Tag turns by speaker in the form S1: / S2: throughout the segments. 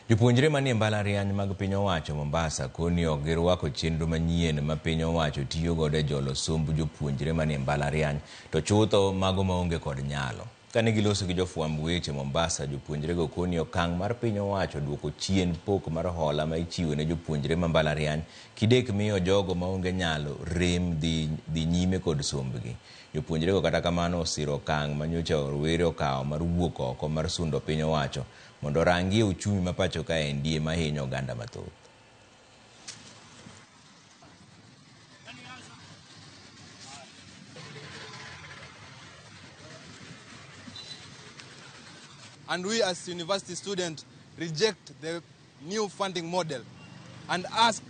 S1: Jopuonjre manie mbalariany mag piny owacho Mombasa koni ok girwako chenro manyien ma piny owacho tiyo godo e jolo somb jopuonjre manie mbalariany to chutho mago maonge kod nyalo. Kane giloso gi jofwamb weche Mombasa, jopuonjrego koni okang' mar piny owacho duoko chien pok mar hola ma ichiwo ne jopuonjre ma mbalariany kidek miyo jogo maonge nyalo rem dhi nyime kod sombgi. Jopuonjrego kata kamano osiro okang' manyocha rowere okawo mar wuok oko mar sundo piny owacho mondo orangie uchumi ma pacho kaendi ema hinyo oganda mathoth.
S2: And we as university students reject the new funding model and ask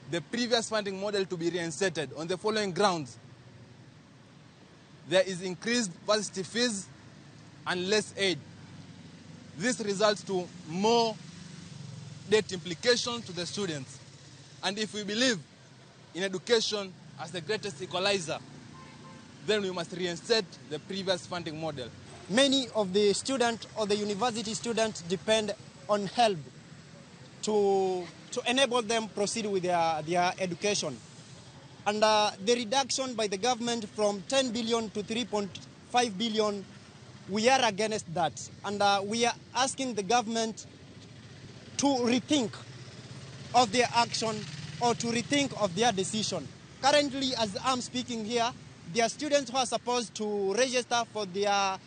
S2: the previous funding model to be reinstated on the following grounds. There is increased varsity fees and less aid. This results to more debt implications to the students. And if we believe in education as the greatest equalizer, then we must reinstate the previous funding model.
S3: Many of the students or the university students depend on help to enable them proceed with their education. And the reduction by the government from 10 billion to 3.5 billion, we are against that. And we are asking the government to rethink of their action or to rethink of their decision. Currently, as I'm speaking here, there are students who are supposed to register for their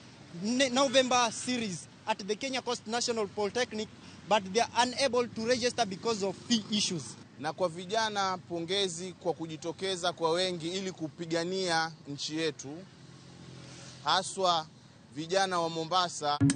S3: November series at the Kenya Coast National Polytechnic, but they are unable to register because of fee issues.
S4: Na kwa vijana, pongezi kwa kujitokeza kwa wengi ili kupigania nchi yetu, haswa vijana wa Mombasa.